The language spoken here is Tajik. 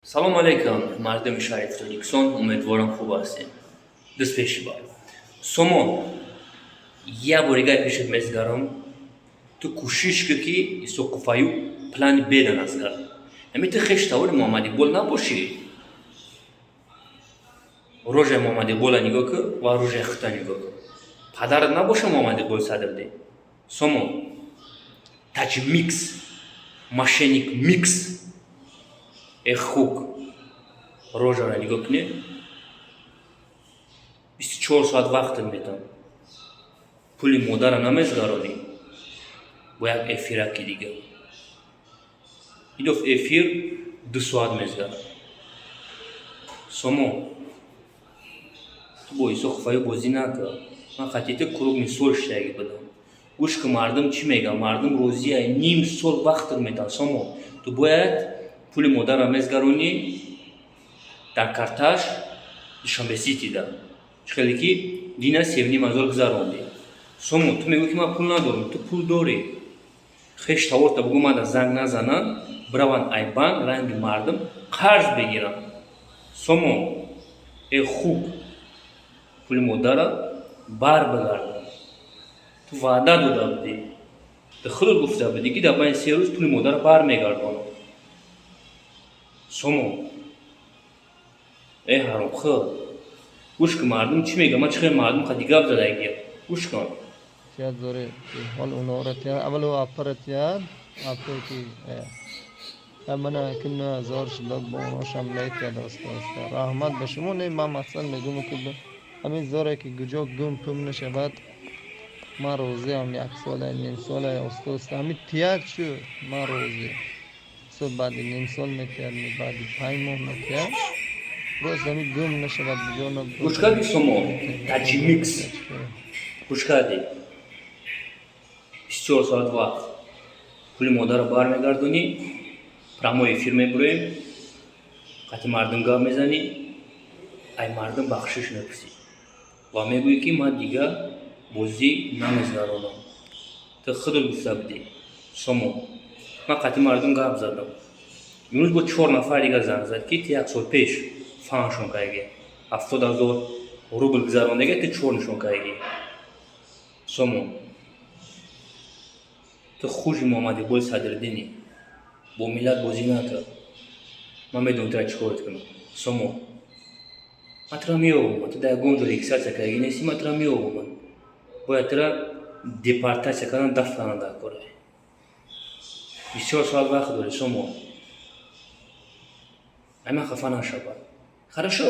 Салом алейкум, мардуми шариф Тоҷикистон, умедворам, хуб ҳастем. Дӯст пешиба. Сомон, як бори гай пешат мезгарам, ту кӯшиш кӣ, ки Исоқуфаю плани беда назгар. Ами ту хеш тавори Муҳаммад Иқбол набошӣ. Рожаи Муҳаммад Иқбола нигоҳ кӣ ва рожаи хута нигоҳ кӣ. Падарат набоша Муҳаммад Иқбол Садрдин. Сомон, тач микс, мошенник микс. Э хук, рожара нигоҳ кунед. 24 соат вақтат метам. Пули модара намезгаронӣ. Бо як эфираки дига. Идоф эфир 2 соат мезгарад. Сомон, ту бо Исоқуфаю бозӣ накар. Ман қатъи ту круглый стол шидаги будам. Гӯш ки, мардум чӣ мегӯянд? Мардум розия, ним сол вақтат метам. Сомон, ту бояд пули модарро мезгаронӣ дар карташ Душанбе Ситида. Чӣ хеле ки дина 3,5 ҳазор гузарондӣ. Сомон, ту мегӯӣ, ки ман пул надорам, ту пул дорӣ. Хеш таворта бугӯ, мада занг назананд, бираванд ай банк ранги мардум қарз бигиранд. Сомон, э хук, пули модарра бар бигардон. Ту ваъда дода будӣ. Ту худат гуфта будӣ, ки дар байни 3 рӯз пули модарро бармегардонам. Сомон, э ҳаромхӯр, гӯш кун, мардум чӣ мегӯянд? Ман чӣ хел мардум қади гап задагиям. Гӯш кун. Тият зори ҳол уноро тият, аввал аппара тият, аппе ки мана ки 9 ҳазор шуда, бо оношам метиҳад оста оста. Раҳмат ба шумо. Не, ман мақсад мегӯям, ки ҳамин зоре ки куҷо гум пум нашавад, ман розиам. Як сола, ним сола, оста оста ҳамин тият шуд, ман розиам. Со баъди ним сол метиҳад, баъди 5 моҳ метиҳад, боз ҳамин гум нашавад куҷо. Гӯш кардӣ, Сомон? Таҷи микс. Гӯш кардӣ? 24 соат вақт. Пули модарро бармегардонӣ, прямой эфир мебуроем, қати мардум гап мезанӣ, ай мардум бахшиш мепурсӣ ва мегӯӣ, ки ман дига бозӣ намезгаронам. Ту худат гуфта будӣ, Сомон. Ман қати мардум гап задам. Имрӯз бо чор нафар дига занг зад, ки ту як сол пеш фаҳмшон кардагӣ. 70 000 рубл гузарондагӣ, ту чор нишон кардагӣ. Сомон, ту хужи Муҳаммад Иқболи Садриддинӣ. Бо миллат бозӣ накар. Ман медонам, тура чӣ корат кунам. Сомон, ман тура меёбам. Ту дар ягон ҷо регистрация кардагӣ нестӣ, ман тура меёбам. Бояд тура депортация кардан, дафт кардан дар кора. 24 соат вақт дорӣ, Сомон. Ай ман хафа нашавад. Хорошо?